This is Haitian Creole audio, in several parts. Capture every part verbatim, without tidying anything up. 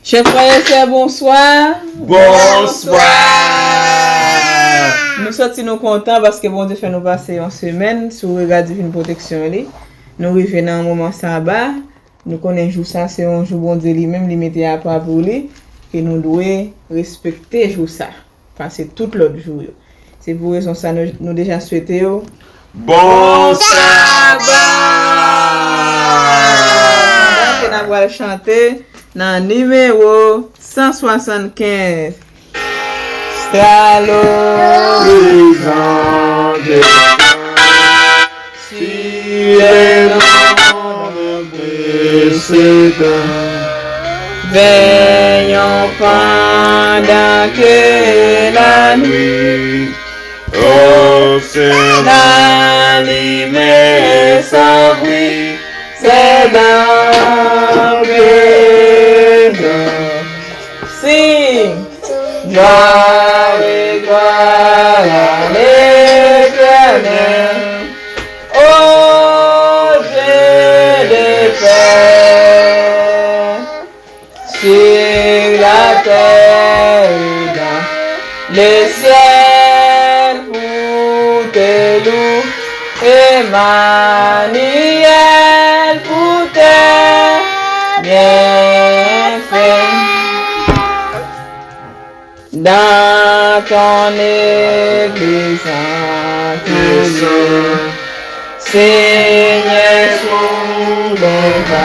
Chè frè e sè, bonswa. Bonswa. Nou santi nou kontan paske Bondye fè nou pase yon semèn sou rega diven pwoteksyon li. Nou rive nan yon moman saba. Nou konnen jou sa se yon jou Bondye li menm li mete apa pou li, ke nou dwe respekte jou sa. Pase tout lòt jou yo. Se pou rezon sa nou, nou deja swete yo Bon Saba! Pandan ke n ap pral chante nan nimewo san swasannkenz. Salorizante. Si les hommes précédents veillons pendant que la nuit obscène alimer sans bruit ses lampes d'or. Sing. Gloire, gloire à l'Éternel, au Dieu de paix, sur la terre et dans le ciel, pour tes loups, Emmanuel, pour tes bienfaits. Dans ton église entourée, Seigneur, soulève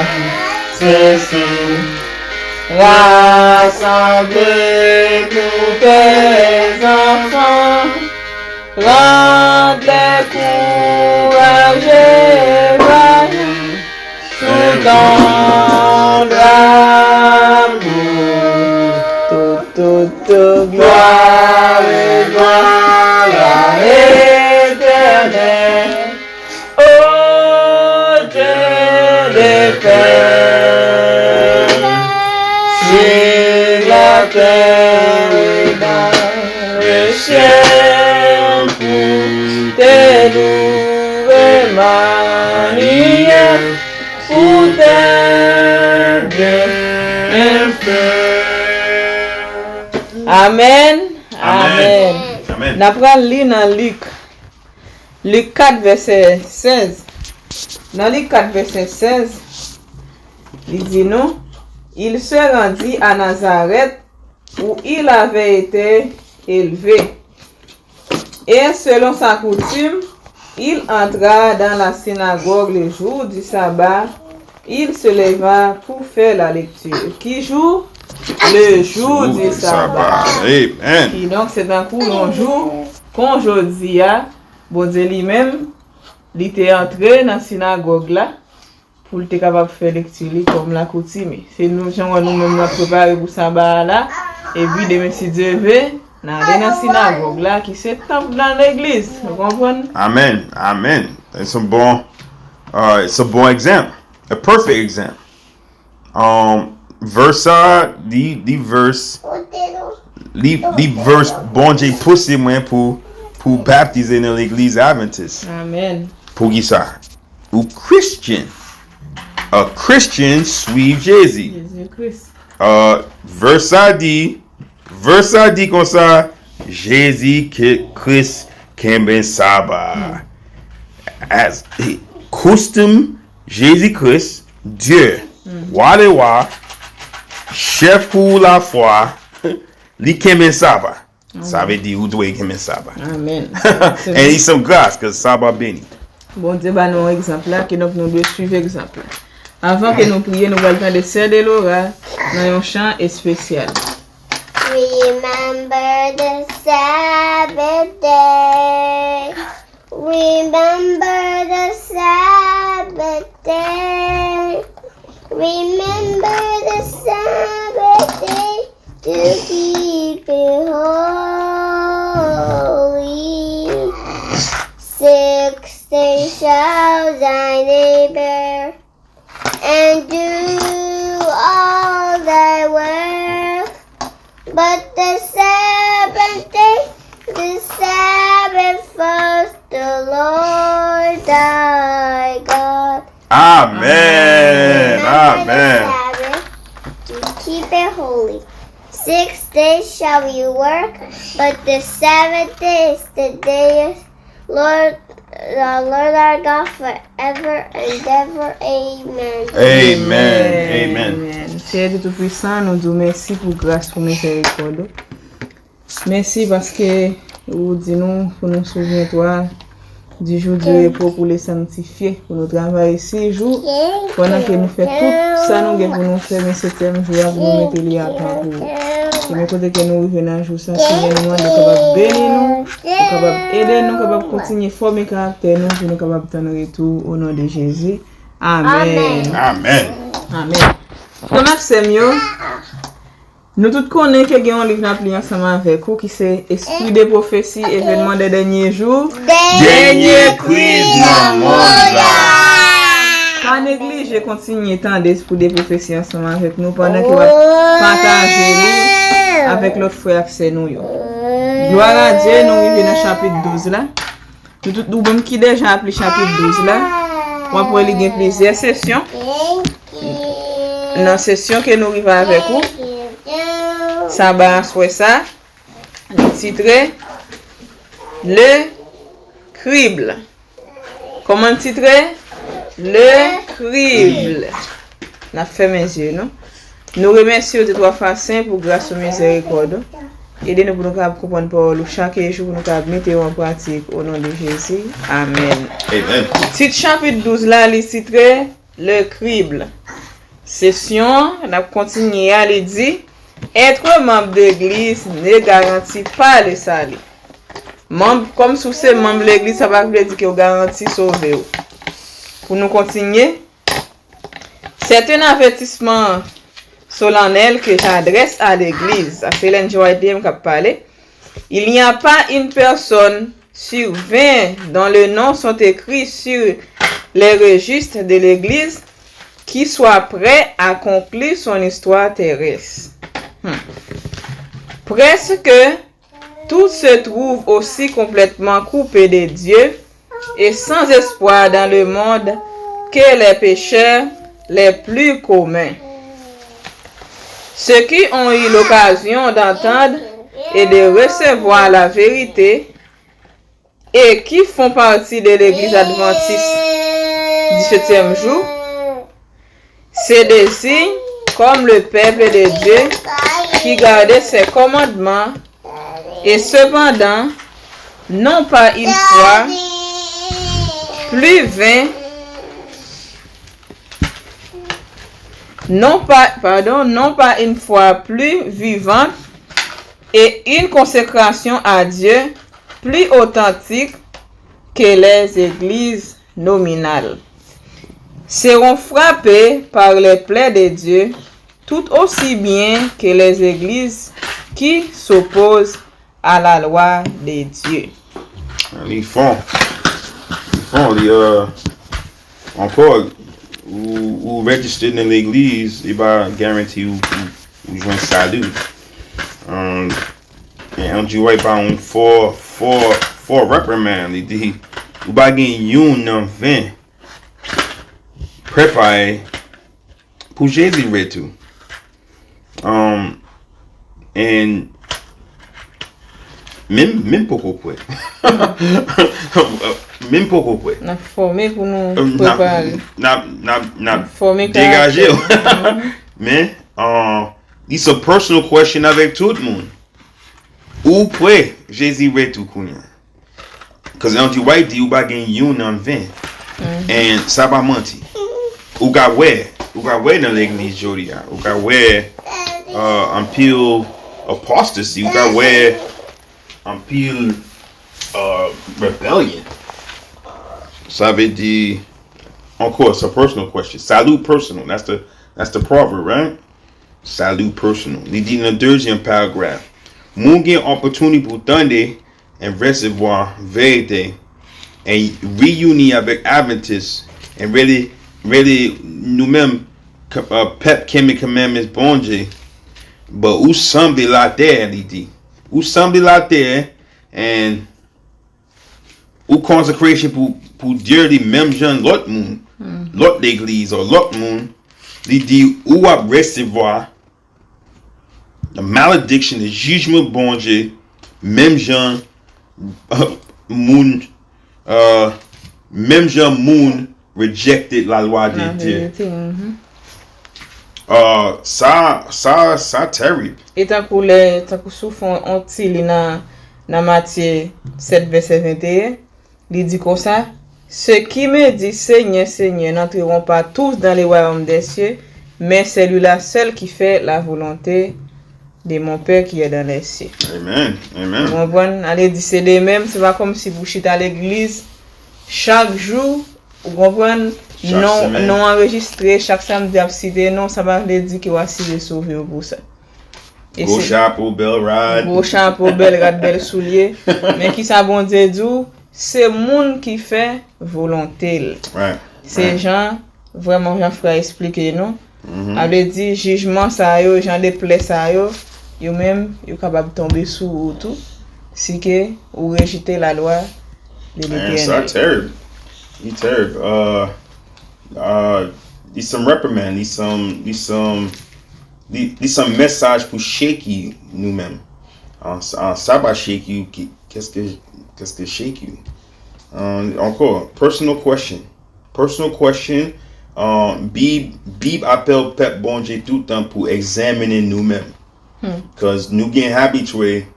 tes saints, rassemble tous tes enfants, rends-les courageux et vaillants, sous ton drapeau. Tout, tout, tout gloire et gloire à l'Éternel, au Dieu de paix, sur la terre et dans le ciel, pour tes loups, Emmanuel, pour tes bienfaits. Amèn. Amèn. Amèn. Amèn. N ap pral li nan Lik. Lik kat, vèsè sèz. Nan Lik kat, vèsè sèz, li di nou, Il se rendit à Nazareth, où il avait été élevé. Et selon sa coutume, il entra dans la synagogue le jour du sabbat, il se leva pour faire la lecture. Ki jou? Le jour du sabbat. Amen. Kidonk, se tankou yon jou, kon jodi a, Bondye li menm, li te antre nan sinagòg la, pou l te kapab fè lekti li kòm lakoutime. Se nou, jan w wè nou menm n ap prepare pou saba a la, epi demen, si Dye ve, n ale nan sinagòg la, ki se tanp nan legliz. Ou konprann? Amen. Amen. It's a bon, uh, it's a bon example. A perfect example. Um, verse sa, di, di verse, li, di verse Bondye pouse mwen pou, pou baptize nan legliz Adventist. Amen. Poukisa? Ou Christian. A Christian suiv Jezi. Jezi Kris. Uh, verse sa di, verse sa di konsa, Jezi ke, Kris kenbe saba. Hmm. As, he, custom Jezi Kris, Dye, hmm, wa de wa, chèf pou lafwa, li kenbe saba. Sa vle di ou dwe kenbe saba. Amen. And it's some grace, 'cause saba beni. Bondye ba nou yon egzanp la, kidonk nou dwe suiv egzanp la. Anvan ke nou priye, nou pral tande sè Delora nan yon chan espesyal. Remember the Sabbath day. Remember the Sabbath day. Remember the Sabbath day to keep it holy. Six days shall thy labor and do all thy work. But the seventh day, the Sabbath was the Lord thy God. Amen. Remember the Sabbath to keep it holy. Six days shall you work, but the seventh day is the day of Lord, the Lord our God forever and ever. Amen. Amen. Amen. Seyè Dye Toupisan, nou di w mèsi pou gras, pou mizèrikòd ou. Mèsi paske ou di nou pou nou souvyen twa di jou di repo pou le sanktifye, pou nou travay sis jou, pandan ke nou fè tout sa nou gen pou nou fè, men setyèm jou a pou nou mete li apa pou ou. E men kote ke nou rive nan jou sa, Senyè, nou mande w kapab beni nou, ou kapab ede nou, kapab kontinye fòme karaktè nou, pou nou kapab tann retou, o non de Jezi. Amèn. Amen. Amèn. Frè m ak sè m yo, nou tout konnen ke gen yon liv n ap li ansanm avèk ou ki se Esprit de Prophétie, Événements des Derniers Jours. Dènye kriz nan mond la. Pa neglije kontinye tande Esprit de Prophétie ansanm avèk nou pandan ke w ap pataje li avèk lòt frè ak sè nou yo. Glwa a Dye, nou rive nan chapit douz la. Nou tout nou menm ki deja ap li chapit douz la, w ap wè li gen plizyè sesyon. Nan sesyon ke nou rive avèk ou, saba aswè sa, li titre Le Crible. Kòman l titre? Le Crible. N ap fèmen zye nou. Nou remèsye w de twa fwa sen pou gras ou, mizèrikòd ou. Ede nou pou nou kapab konprann pawòl ou chak jou, pou nou kapab mete yo an pratik, o non de Jezi. Amèn. Amen. Tit chapit douz la, li titre Le Crible. Sesyon n ap kontinye a, li di, Être membre d'église ne garantit pas le salut. Manm, kòm si w se manm legliz, sa pa vle di ke w garanti sove w. Pou nou kontinye, c'est un avertissement solennel que j'adresse à l'église. Sa se Ellen G. White li menm k ap pale. Il n'y a pas une personne sur vingt dont les noms sont écrits sur les registres de l'église qui soit prêt à conclure son histoire terrestre. Hmm. Presque tous se trouvent aussi complètement coupés de Dieu et sans espoir dans le monde que les pécheurs les plus communs. Ceux qui ont eu l'occasion d'entendre et de recevoir la vérité et qui font partie de l'Église adventiste du septième jour se désignent comme le peuple de Dieu qui garde ses commandements, et cependant, non pas une foi plus vain, non pas, pardon, non pas une foi plus vivante et une consécration à Dieu plus authentique que les églises nominales seront frappées par les plaies de Dieu tout aussi bien que les églises qui s'opposent à la loi de Dieu. Li fon. Li fon, li, euh, ankò, ou, ou registered nan legliz, li pa garanti ou, ou, ou jwenn sali. Um, e Ellen G. White ba yon fò, fò, fò reprimand, li di, ou pa gen youn nan ven prepare pou Jezi retou. Um, and menm, menm poko kwè. Menm poko kwè. N ap fòme pou nou prepare. N ap, n ap, n ap Fòme degaje karaktè. w. Men, uh, it's a personal question avèk tout moun. Ou kwè Jezi retou kounye a? Cause Ellen G. White di ou pa gen youn nan ven. And sa pa manti. Ou ka wè, ou ka wè nan legliz jodi a. Ou ka wè uh, anpil apostasy, ou ka wè anpil uh, rebellion. Sa vle di, ankò, it's a personal question. Sali personal. That's the, that's the proverb, right? Sali personal. Li di nan dezyèm paragraf, moun gen opportunity pou tande and resevwa verite and reyini avèk Adventist and really, really nou menm k- uh, pèp kenbe commandments Bondye, but ou sanble latè, li di. Ou sanble latè and ou consecration pou, pou Dye li menm jan lòt moun, lòt legliz ou lòt moun, li di ou ap resevwa malediction, jijman Bondye, menm jan moun, uh, menm jan moun rejected lalwa de Dye. Uh, sa, sa, sa terib. E tankou lè, tankou si w fè yon ti li nan, nan Matye sèt vèsè venteyen, li di konsa, ceux qui me disent Seigneur, Seigneur n'entreront pas tous dans le royaume des cieux, mais celui-là seul qui fait la volonté de mon Père qui est dans les cieux. Amen. Amen. Ou konprann? Ale di se de menm, se pa kòmsi pou chita legliz chak jou, ou konprann? Non, non anrejistre, chak samdi ap site non, sa pa vle di ke w asire sove w pou sa. Gwo chapo, bèl rad. Gwo chapo, bèl rad, bèl soulye. Men kisa Bondye di w? Se moun ki fè volonte l. Se jan, vrèman, jan frè a eksplike nou. A vle di, jijman sa yo, jan de plè sa yo, yo menm, yo kapab tonbe sou ou tou, si ke ou rejte lalwa de Letènèl. Sa terib. Li terib. Uh, uh, li some reprimand, li some, li some, li, li some message pou shake nou menm. An, an, sa pa shake you, ki, qu'est-ce que, qu'est-ce que shake you? Uh, ankò, personal question. Personal question, uh, Bib, Bib apèl pèp Bondye toutan pou egzamine nou menm. Cause nou gen habitye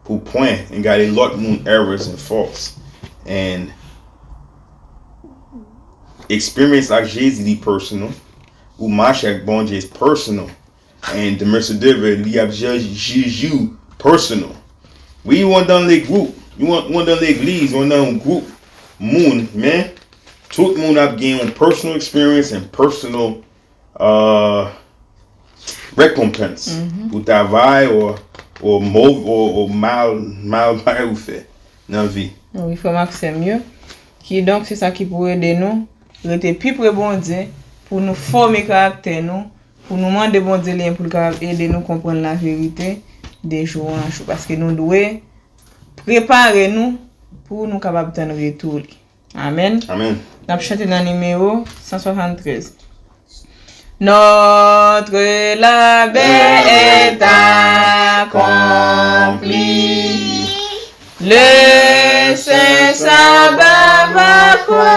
pou pran and gade lòt moun errors and faults. And experience ak Jezi li personal. Ou mache ak Bondye is personal. And the Mercedeve, li ap jij, jij ou personal. Wi, ou andan le gwoup, ou an-, ou andan legliz, ou andan yon gwoup moun, men tout moun ap gen yon personal experience and personal, uh, recompense pou travay ou, ou mov-, ou, ou mal, mal bagay ou fè nan vi. Wi, frè m ak sè m yo. Kidonk, se sa ki pou ede nou rete pi pre Bondye, pou nou fòme karaktè nou, pou nou mande Bondye li menm pou l kapab ede nou konprann laverite de jou an jou. Paske nou dwe prepare nou pou nou kapab tann retou li. Amèn. Amèn. N ap chante nan nimewo san swasanntrèz. Notre labeur est accomplie. Le saint sabbat va commencer.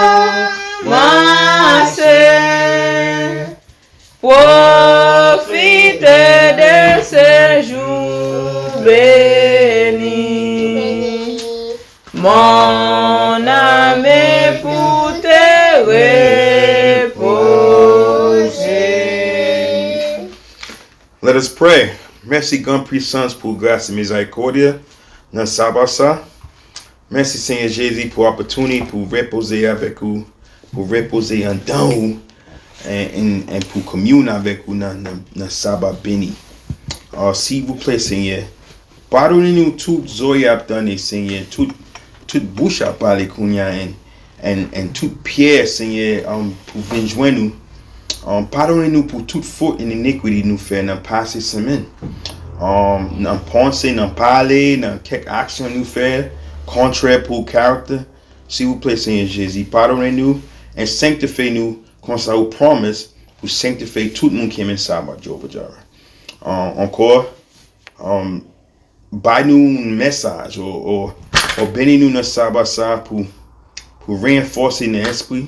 Profite de ce jour béni. Mon âme pour te reposer. Let us pray. Mèsi, Gran Pwisans, pou gras e mizerikòdye nan saba sa. Mèsi, Senyè Jezi, pou opportunity pou repoze avèk ou, pou repoze andan ou, and, and, and pou kominye avèk ou nan, nan, nan saba beni. Uh, silvouplè, Senyè, padone nou tout zòrèy ap tande, Senyè, tout, tout bouch ap pale kounye a, and, and, and tout pyè, Senyè, um, pou vin jwenn nou. Um, padone nou pou tout fot and iniquity nou fè nan pase semèn. Um, nan panse, nan pale, nan kèk aksyon nou fè, kontrè pou character. Silvouplè, Senyè Jezi, padone nou and sanctify nou, konsa ou promise pou sanctify tout moun ki renmen saba, Jehovah Jireh. Um, ankò, um, bay nou yon mesaj, o, o, o beni nou nan saba sa pou, pou ranfòse nan espri.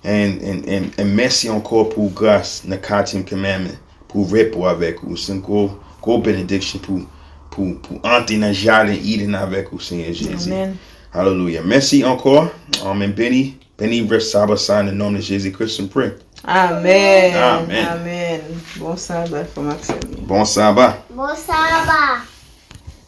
And, and, and, and mèsi ankò pou gras nan quatrième commandment, pou repo avèk ou. Se yon gwo, gwo benediksyon pou, pou, pou antre nan jaden Eden avèk ou, Senyè Jezi. Amèn. Alelouya. Mèsi ankò. Amèn. Beni, beni rès saba sa nan non de Jezi Kris, m pre. Amèn. Amèn. Amèn. Bon saba, frè m ak sè m yo. Bon saba. Bon saba.